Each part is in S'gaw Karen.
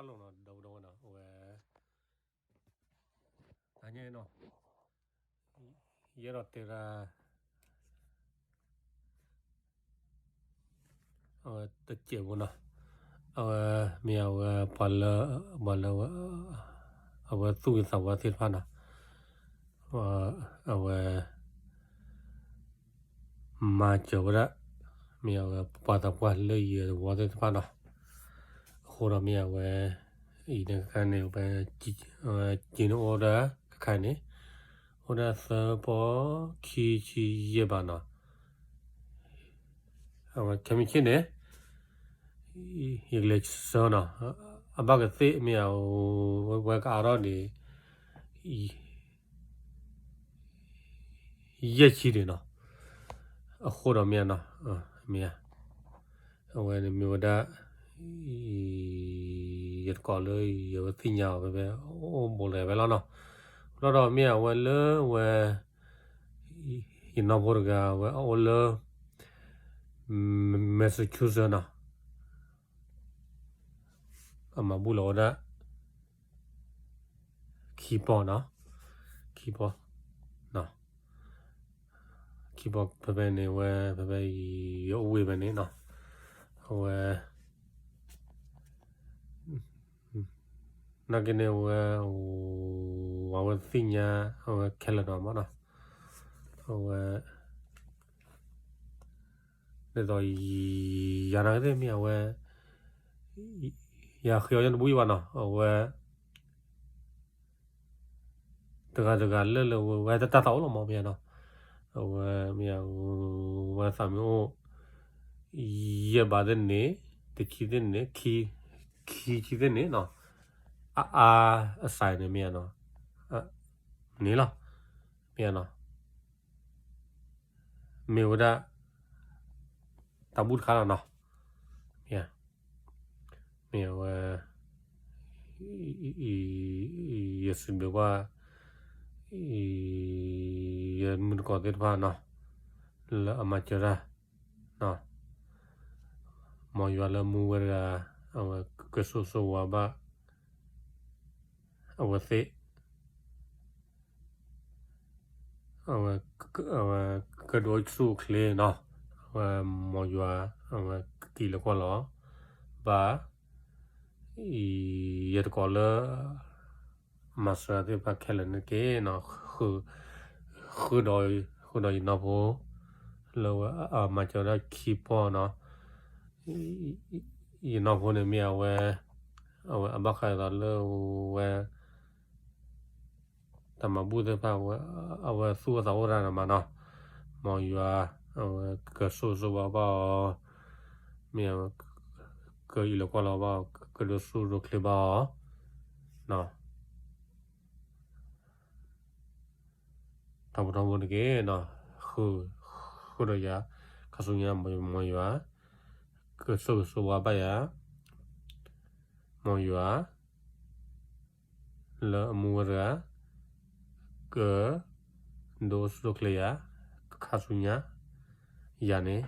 ဟါလီၤနီၤ ဒီပုၢ်ဒီဝဲၢ်နီၤ အဝဲ အညါနီၤ ယအဲၣ်ဒိးတဲဒၣ် အဝဲတစဲးဖိနီၤ အဝဲမ့ၢ်အဝဲပှၤလၢ ပှၤလၢ အဝဲသူၣ်ဂ့ၤသးဝါသ့ၣ်တဖၣ်နီၤ အဝဲ မၤစၢၤဝဲဒၣ် မ့ၢ်အဝဲပှၤသးပှၢ်လၢယသဝီသ့ၣ်တဖၣ်နီၤ အဃိဒီးမ့ၢ်အဝဲ အံၤန့ၣ်ခါန့ၣ် အဝဲ က့ၤန့ၢ်အိၣ်ဒၣ် ခါန့ၣ် အိၣ်ဒၣ်သၢပီၢ်ခံဆံယဲၢ်ဘးနီၤ အဝဲခဲမုၢ်ဆ့ၣ်န့ၣ် ယကလဲၤဆှၢနီၤ အဘၣ်ကသ့ၣ်မ့ၢ်အဝဲကအါထီၣ်န့ၣ် ယဲၢ်ဆံဒံးနီၤ အဃိဒီးမ့ၢ်နီၤ မ့ၢ် အဝဲန့ၣ်မ့ၢ်ဝဲဒၣ် ယတကိးလၢယဝဲသ့ၣ်ညါအီၤဖဲဖဲ အိၣ်ဘူးလီၤဝဲလီၤနီၤ ဘျီဒီးမ့ၢ်အဝဲလၢဝဲ ယနီၢ်ဖိတဂၤဝဲအအိၣ်လၢ Massachusetts နီၤ အမၤဘူၣ်လီၤဝဲဒၣ် ခံပီၢ်နီၤ ခံပီၢ် ခံပီၢ်ဖဲဖဲန့ၣ်ဝဲ ဖဲဖဲယအိၣ်ဝ့ၢ်ဖဲန့ၣ်နီၤ အဝဲ နာ်က့န့ၣ်ဝဲ အဝဲသ့ၣ်ညါ အဝဲခဲလၢာ်နီၤမ့ၢ်နီၤ အဝဲ ဒ်သိး ယၤနာ်က့သ့ၣ်မ့ၢ်အဝဲ ယဃ့အီၤညါတဘူၣ်ယံၤဘၣ်နီၤ အဝဲ တဂၤတဂၤလၢလၢဝဲဝဲတၢ်တၢ်သးအိၣ်လီၤမ့ၢ်နီၤ အဝဲမ့ၢ်အဝဲသးမ့ၢ်အိၣ် ယဲၢ်ဘးသ့ၣ်န့ၣ် တဆံသ့ၣ်န့ၣ် ခံ ခံဆံသ့ၣ်န့ၣ်နီၤ အအါအစးန့ၣ်မ့ၢ်နီၤ န့ၣ်လီၤ မ့ၢ်နီၤ မ့ၢ်ဝဲဒၣ် တၢ်ဘူၣ်တခါလီၤနီၤ မ့ၢ်ဝဲ ယစံးဘျုးကွၢ် ယမုၢ်တကိးသ့ၣ်တဖၣ်နီၤ လၢအမၤစၢၤတၢ် မ်ယွၤလၢမူဝဲတဂၤ အဝဲကစိာ်စိာ်ဝါဘၣ် အဝဲသ့ၣ် အဝဲ အဝဲ ကဒိးဆူၣ်အိၣ်ချ့နီၤ အဝဲမ်ယွၤ အဝဲက့ၤလၢကွၢ်လီၤ ဘၣ် ယတကိးလၢ မၤစၢၤသ့ၣ်တဖၣ်ခဲလၢာ်န့ၣ်တက့ၢ်နီၤ ဃုာ်ဒီး ဃုာ်ဒီးယနီၢ်ဖိ လၢဝဲအမၤစၢၤဝဲဒၣ်ခံပီၢ်နီၤ ယနီၢ်ဖိန့ၣ်မ့ၢ်အဝဲ အဝဲအဘၣ်ဃးဒီးလၢဝဲ တၢ်မၤဘူၣ်သ့ၣ်တဖၣ် အဝဲသူၣ်အိၣ်သးအိၣ်တၢ်န့ၣ်မးနီၤ မ်ယွၤ အဝဲကစိာ်စိာ်ဝါဘၣ်အီၤ မ့ၢ်အဝဲ ကအံးလီၤကွၢ်လီၤဘၣ်အီၤ ကဒိးဆူၣ်ဒိးချ့ဘၣ်အီၤ ထီဘိထီဘိတက့ၢ်နီၤ ဃုာ်ဒီးယၤ ခါဆူညါ မ်ယွၤ ကစိာ်စိာ်ဝါဘၣ်ယၤ မ်ယွၤ လၢအမူဝဲတဂၤ က ဒိးဆူၣ်ဒိးချ့ယၤ ခါဆူညါ ယၤန့ၣ်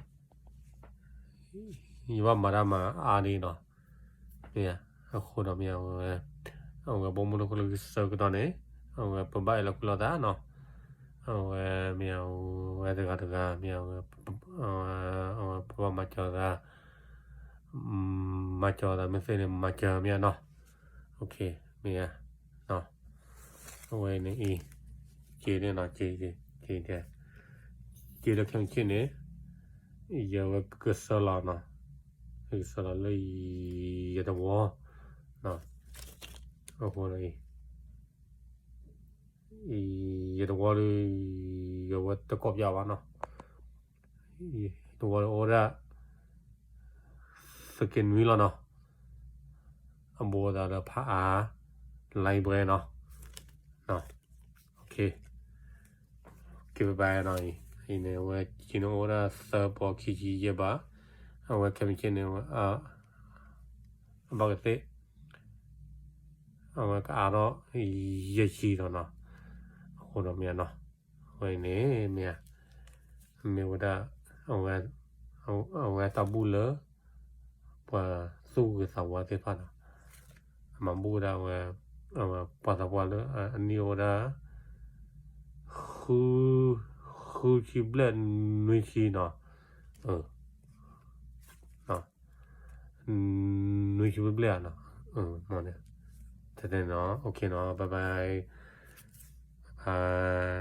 ယဘၣ်မၤတၢ်မၤအါဒ်နီၤ မ့ၢ် အဃိဒီးမ့ၢ်အဝဲ အဝဲဘီမုၢ်တခိၣ်လၢကစၢၢ်ကတီၢ်န့ၣ် အဝဲပဘၣ်အဲၣ်လီၤကွံလီၤသးနီၤ အဝဲမ့ၢ်အဝဲတဂၤတဂၤ မ့ၢ်အဝဲ အဝဲပဘၣ်မၤစၢၤသး မၤစၢၤသးမ့ၢ်သ့န့ၣ် မၤစၢၤမ့ၢ်နီၤ မ့ၢ် အဝဲန့ၣ်အံၤ က့ၤန့ၣ်နီၤ က့ၤ က့ၤ က့ၤလၢခဲမုၢ်ဆ့ၣ်န့ၣ် ယဝဲကစၢၢ်လီၤနီၤ ကစၢၢ်လီၤလၢ ယတဝီ အဃိဒီးအံၤ ယတဝီဒီး ယဝဲတကိးပၠးဘၣ်နီၤ ယတဝီဒီးအိၣ်ဒၣ် သုးက့နွံလီၤနီၤ အဘူးအသးဒီးဖးအါ library နီၤ က့ၤပဘၣ်နီၤ အံၤန့ၣ် အဝဲက့ၤန့ၢ်အိၣ်ဒၣ်သၢပီၢ်ခံဆံယဲၢ်ဘး အဝဲခဲမုၢ်ဆ့ၣ်န့ၣ် အဘၣ်ကသ့ၣ် အဝဲကအါထီၣ် ယဲၢ်ဆံဒီးနီၤ အဃိဒီးမ့ၢ်နီၤ အဝဲန့ၣ်မ့ၢ် မ့ၢ်ဝဲဒၣ် အဝဲ အဝဲတၢ်ဘူၣ်လၢ ပှၤသူၣ်ဂ့ၤသးဝါသ့ၣ်တဖၣ်နီၤ မၤဘူၣ်ဝဲဒၣ်ဝဲ အဝဲပှၤသးပှၢ်လၢအနံၣ်အိၣ်ဝဲဒၣ် ဃု ဃုဆံဘျဲၣ်နွံဆံနီၤ, နွံဆံဘျဲၣ်ဧါနီၤ, မ့ၢ်န့ၣ်, တဲတဲနီၤ, OKနီၤ, bye bye, bye bye.